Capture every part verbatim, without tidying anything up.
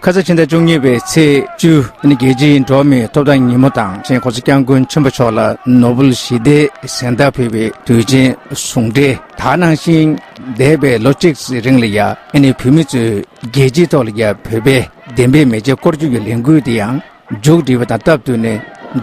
ཁ་ས་ཕྱི་ཟླ་བཅུ་གཉིས་པའི་ཚེས་བཅུ་ནི་རྒྱལ་སྤྱིའི་འགྲོ་བ་མིའི་ཐོབ་ཐང་ཉིན་མོ་དང་ཆེན་གོང་ས་སྐྱབས་མགོན་ཆེན་པོ་མཆོག་ལ་ནོ་བེལ་ཞི་བདེའི་གཟེངས་རྟགས་ཕུལ་བའི་དུས་ཆེན་ཟུང་འབྲེལ། ད་ནང་བཞིན་འདས་པའི་ལོ་གཅིག་རིང་ལ་ཡ་ཨ་ནི་བོད་མི་ཚོས་རྒྱལ་སྤྱིའི་ཐོག་ལ་ཡ་བོད་པའི་བདེན་པའི་མེ་ལྕེ་སྐོར་སྐྱོད་ཀྱི་ལས་འགུལ་དེ་ཡང་མཇུག་སྒྲིལ་བ་དང་སྟབས་བསྟུན་ནས་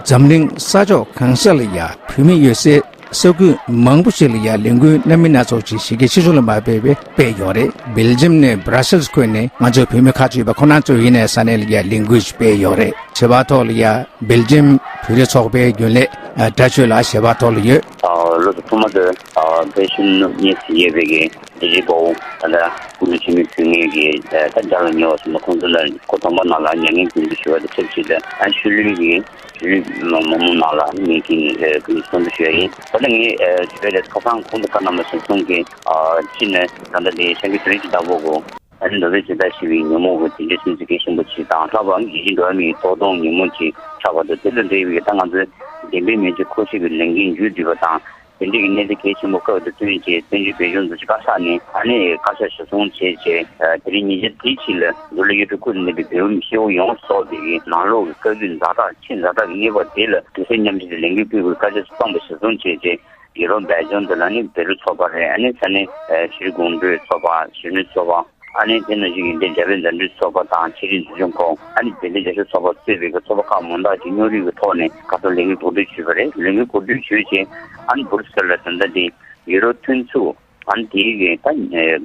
འཛམ་གླིང་ས་ཕྱོགས་གང་ས་ལ་ཡ་བོད་མི་ཡོད་སའི་ས་ཁུལ་མང་པོ་ཞིག་ལ་ཡ་ལས་འགུལ་སྣ་མིན་སྣ་ཚོགས་ཅིག་གཞིས་ཀའི་ཕྱི་ཕྱོགས་ལ་མ་ཕེབས་པའི་སྤེལ་ཡོད་རེད། སྦེལ་ཇམ་ནས་བྷ་ར་སེལ་ཁུལ་ནས་ང་ཚོའི་བོད་མི་ཁག་ཅིག་ཡོད་པ་ཁོ་ན་ཚོ་ཡིན་ནའི་ས་གནས་ལ་ཡ་ལས་འགུལ་ཞིག་སྤེལ་ཡོད་རེད། ཞལ་པར་ཐོག་ལ་ཡ་སྦེལ་ཇམ་བོད་རིགས་ཚོགས་པའི་རྒྱུན་ལས་ཨ་བཀྲ་ཆོས་ལགས་ཞལ་པར་ཐོག་ལ་ཡོད། ཨ་ལོ་ཐོག་མ་དེ་ཨ་བོད་གཞོན་ནུ་གཉིས་སུ་ཡོད་པའི་གི་དེ་རིང་གོ་ད་ལྟ་སྐུ་ཚེ་ཆེན་མོའི་དུས་ངེས་ཀྱི་ད་རྒྱ་ལ་ཉེ་བ་སོང་ན་ཁོང་ཚོ་ལ་སྐུ་ཐོག་མ་ནང་ལ་མྱ་ངན་གུས་འདུད་ཞུ་བ་དང་ཆབས་ཅིག་ཏུ་ཨ་ཤུལ་ལུས་ཀྱི་ཤུལ་ལུས་མི་མང་ནང་ལ་ངེས་ཀྱི་གུས་འདུད་གསོལ་འདེབས་ཞུ་ཡ་ཡིན། ད་ལྟ་ངས་ཞུ་ཡ་དེ་ཁ་སང་ཁོང་དུ་བཀའ་གནང་བ་གཞིར་བཟུང་གི་ཨ་ཅི་ནས་ད་ལྟ་དེ་ཤང་གི་དུས་ཀྱི་བདག་པོ་གོ་ཨ་ནི་ནོ་བེལ་གཟེངས་རྟགས་ཞུ་བའི་ཉིན་མོ་གི་དེ་འདྲའི་སྲིད་འཛིན་གལ་ཆེན་པོ་ཅིག་དང་ལྷག་པའང་རྒྱལ་སྤྱིའི་འགྲོ་བ་མིའི་ཐོབ་ཐང་ཉིན་མོ་ཅིག་ཆགས་པ་དང་དེ་དང་འབྲེལ་བའི་ད་ང་ཚོའི་བདེན་པའི་མེ་ལྕེ་འཁོར་སྐྱོད་ཀྱི་ལས་འགན་མཇུག་སྒྲིལ་བ་དང་། དེ་འདྲའི་གི་གནས་ཚུལ་གལ་ཆེན་པོ་སྐབས་དེ་ཐོན་རྗེས་བཙན་བྱོལ་བོད་ལྗོངས་སུ་གཅིག་ཁ་ཤག་ནས་ཨ་ནི་བཀའ་ཤག་གཞིར་བཟུང་བྱས་རྗེས་དེ་རིང་ཉིན་ཤས་དེའི་ཕྱིན་ལ་འདི་ལ་ཡུལ་གྲུ་ཁུལ་དུ་གནས་པའི་བོད་མི་སྐྱེ་བོ་ཡོངས་སུ་རྫོགས་པའི་གི་ནང་ལོགས་ཀྱི་བཀའ་བརྒྱུད་ཛ་དྲག་ཆེས་ཛ་དྲག་གི་གནས་བབ་དེ་ལ་དུས་ཚོད་མཉམ་བཞག་གི་ལས་འགུལ་སྤེལ་དགོས་བཀའ་ཤག་བཏང་བ་གཞིར་བཟུང་བྱས་རྗེས་ཡུ་རོབ་སྦེལ་ཇམ་དུ་ལ་ནི་བོད་རིགས་ཚོགས་པ་རེད། ཨ་ནི་ས་གནས་ཤེས་རིག་དགོང་དྲོའི་ཚོགས་པ་གཞོན་ནུའི་ཚོགས་པ། ཨ་ནི་དེ་ནང་བཞིན་གྱི་འདི་རྒྱ་བོད་མཛའ་འབྲེལ་ཚོགས་པ་དང་ཆེས་རིག་འཛིན་སྐྱོང་ཁང་ཨ་ནི་བདེ་ལྡན་རྒྱ་ཤོད་ཚོགས་པ་གཙོས་པའི་གི་ཚོགས་པ་ཁག་མང་དག་ཅིག་མཉམ་རུབ་ཀྱི་ཐོག་ནས་ཁ་སང་ལས་འགུལ་གོ་སྒྲིག་ཞུས་པ་རེད། ལས་འགུལ་གོ་སྒྲིག་ཞུས་རྗེས་ཨ་ནི་སྦུ་རུ་སེལ་ལ་ད་ལྟ་འདི་ཡུ་རོབ་མཐུན་ཚོགས་ཨ་ནི་དེའི་གི་ད་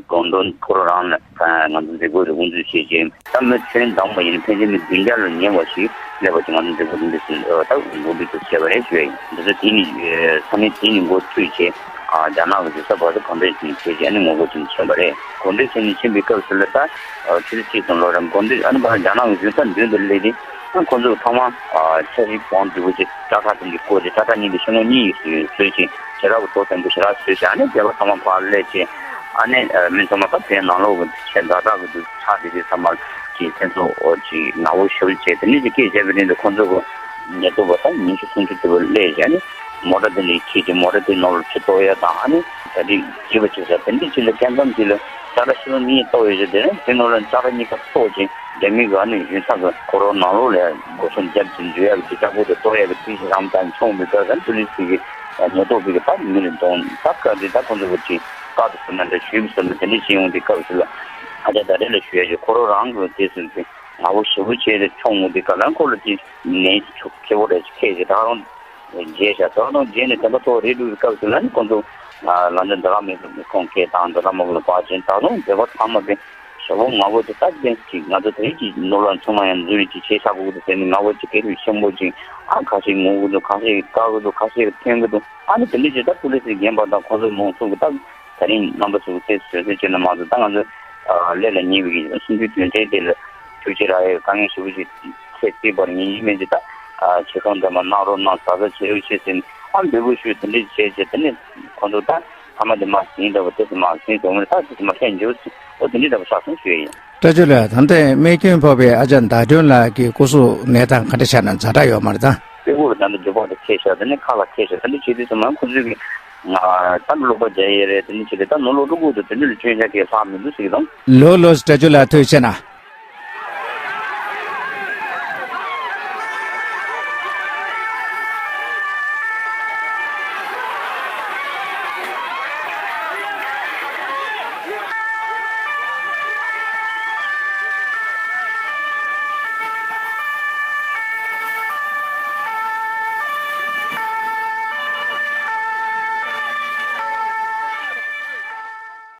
དགོངས་དོན་ཁོ་རང་རང་ལ་ང་ཚོ་མཛད་སྒོ་དེ་དབུ་འཛུགས་བྱས་རྗེས་ད་མི་ཁྱོན་བསྡོམས་པ་ཡིན་ན་ཕལ་ཆེར་མི་བདུན་བརྒྱ་ལ་ཉེ་བ་ཞིག་སླེབས་པ་ཅིག་ང་ཚོ་མཛད་སྒོ་དེ་འདི་སུ་ད་གོ་སྒྲིག་ཏུ་བྱས་པ་རེད་ཞུ་ཡ་ཡིན། འདི་ཚོ་དེ་ནི་ས་གནས་དེ་ནི་འགོ་ཚུགས་རྗེས། རྒྱ་ནག་གི་རྒྱལ་ས་བར་དུ་གོམ་བགྲོད་ཅིག་བྱས་རྗེས་ཨ་ནི་ངོ་རྒོལ་ཅིག་ཕྱིན་པ་རེད། གོམ་བགྲོད་བྱས་ནས་ཕྱིན་པའི་སྐབས་སུ་ལ་ད་ཆུ་ཚོད་གཅིག་ཙམ་ལོ་རེད། གོམ་བགྲོད་ཨ་ནི་བར་ལ་རྒྱ་ནག་གི་རྒྱལ་ས་མདུན་དུ་སླེབས་ཏེ་ཨ་ཁོང་ཚོ་ཚང་མ་འཆར་གཞི་བང་སྒྲིག་པོ་ཅིག་ཏྲ་ཏྲ་དེ་འདྲ་བསྐོར་ཏེ་ཏྲ་ཏྲ་གཉིས་དེ་ཤོག་ངོས་གཉིས་ཡིས་བཟོས་ཅིང་བྱེ་བྲག་གི་ཐོག་ཐེངས་པོ་ཞེ་དྲག་བཟོས་ཤིང་ཨ་ནི་རྒྱལ་པོ་ཚང་མ་ཕར་སླེབས་ཅིང་ཨ་ནི་མི་ཚང་མ་ད་དེའི་ནང་ལོགས་ཀྱི་ཆེས་ཛ་དྲག་གི་དུ་ཆགས་བསྡད་དེ་ཚང་མ་གི་སེམས་ཚོར་ཅིག་ངར་པོ་ཞེ་པོ་བྱས་དེ་འདྲ་ཅིག་སྐད་བརྒྱབ་པའི་རིང་དུ་ཁོང་ཚོ་གི་ཉེན་རྟོག་པ་ད་ཉི་ཤུ་སུམ་ཅུ་དེ་བ་སླེབས་བྱས་ནས་མོ་ཊ་དེ་ལ་ཁྱེར་ཏེ་མོ་ཊ་དེ་ནང་ལ་ཆུ་གཏོར་ཡ་དང་ཨ་ནི་གྲ་སྒྲིག་བྱེད་པ་བྱེད་ས་དེ་འདྲ་བྱེད་ལ་སྐད་མཚམས་ཅིག་ལ་ཅ་ལག་ཕྱི་ལོགས་གཉིས་གཏོར་ཡོད་ཅེས་དེ་ནས་དེ་ནང་ལ་ཅ་ལག་གཉིས་ཀ་གཏོར་ཅིང་རྒྱ་མི་གི་ཨ་ནི་གཞུང་ཚབ་ཀྱི་ཁོ་རང་ནང་ལོགས་ལ་སྒོ་སྲུང་རྒྱབ་ཅིང་འཛུལ་ཡ་གི་དེ་ལྟ་བུ་དེ་གཏོར་ཡ་གི་དུས་ཤིག་རམ་དང་མཆོང་མི་དགོས་ཟེར་ནས་པུ་ལིས་ཀྱི་ཉེན་རྟོག་པའི་གི་ད་མི་ལ་གདོང་ད་བཀའ་འདི་ད་ཁོང་ཚོ་གི་ཅིག་བཀའ་དང་བསོད་ནམས་དང་ཞུས་པའི་བསོད་ནམས་དེ་འདྲ་བྱེད་ཡོང་དུས་སྐབས་སུ་ལ་ཨ་ཅག་ད་རེས་ལ་ཞུ་ཡ་ཅིག་ཁོ་རང་རང་གི་དེ་སུན་ཅིག་ངར་པོ་ཞེ་པོ་བྱས་ཏེ་མཆོང་འོང་དུས་སྐབས་ལ་ཁོ་ལ་དེ་ནས་ཆུ་ཁེ་པོ་རེ་ཁེ་ཞེ་ད་རུང་རྗེས་བཞག་ད་རུང་རྗེས་ནས་དེ་འདྲ་ཐོག་རེད་འདུག་སྐབས་སུ་ལ་ནི་ཁོང་ཚོ་ལམ་འདི་འདི་ག་མེད་པའི་ཁོང་ཁེ་དང་འདི་ག་མ་གོ་ལ་པ་ཅན་ད་རུང་བོད་པ་ཚང་མ་དེ་ཞེ་པོ་ངར་པོ་དེ་ད་དེ་ཅིག་ང་ཚོ་དེ་ཅིག་ནོར་ལ་ཚང་མ་ཡང་འཛུལ་ཅིག་བྱས་ཆགས་དགོས་ཀྱི་འདུག་ཟེར་ནས་ངར་པོ་ཅིག་སྐད་རིགས་ཆེན་པོ་ཅིག་ཨ་ཁ་ཤས་ངུ་གི་འདུག་ཁ་ཤས་དགའ་གི་འདུག་ཁ་ཤས་ཐོན་གི་འདུག་ཨ་ནི་དེ་འདྲ་ཅིག་ད་པུ་ལི་སི་རྒན་པ་དང་ཁོང་ཚོ་མང་ཚོགས་ཀྱི་ད། ད་རིང་རྣམ་པ་ཚོ་ཚེ་བཟོད་བསྲན་བྱས་ན་མ་གཏོགས་ད་ང་ཚོ་ཨ་ལས་ལ་ཉེ་བའི་གི་གསུམ་བཅུའི་དུས་དྲན་དེ་ལ་ཐུགས་རྗེ་རག་ཡས་དཀའ་ངལ་ཞེ་པོ་ཞིག་ཚེ་གཅིག་པར་ཉིན་གཉིས་མན་ཆད་ད་ཨ་ཆེ་མཐོང་འདྲ་མ་གནང་རོགས་གནང་གཟབ་གཟབ་བྱེད་རོགས་བྱེད་ཟེར་ནས་ཨ་འབོད་སྐུལ་ཞུས་དེ་འདྲ་བྱས་བྱས་དེ་ནས་ཁོང་ཚོ་ད་ཐ་མ་དེ་མ་ཟིན་འདྲ་བོ་དེ་ཚོ་མ་ཟིན་དོགས་མེད་ད་དེ་ཚོ་མ་བཤད་འཇོག་ཟིན་འོ་དེ་འདྲ་འདྲ་བོ་ཆགས་སོང་ཞུ་ཡས་ཡིན། བཀྲ་ཤིས་ལགས་ད་ལྟའི་རྨས་སྐྱོན་ཕོག་པའི་ཨ་ཅག་ཟླ་སྒྲོན་ལགས་ཀྱི་སྐུ་གཟུགས་གནས་སྟངས་ག་འདྲ་ཆགས་ན་ཛ་དྲག་ཡོད་མ་རེད་ད། སྤྱི་བོ་ལ་ད་ལྟ་མགྲིན་པ་དེ་ཁེལ་ཤག་དེ་ནས་ཁ་ལ་ཁེལ་ཤག་དེ་འདྲ་བྱེད་དུས་ཙམ་ལ་ཁོ་ཚོས་ཀྱི་ང་ད་ལོག་པ་རྒྱག་ཡས་རེད། དེ་འདྲ་བྱེད་དུས་ད་ནོར་ལོག་འགྲོ་དགོས་འདུག་དེ་འདྲ་ལ་སྐྱོན་ཆ་གས་ལྷག་མི་འདུག་ཟེར་གྱི་དང་། ལོ་ལོ་སི་ཏྲ་ཅུ་ལ་ཐུགས་རྗེ་ཆེ་ན།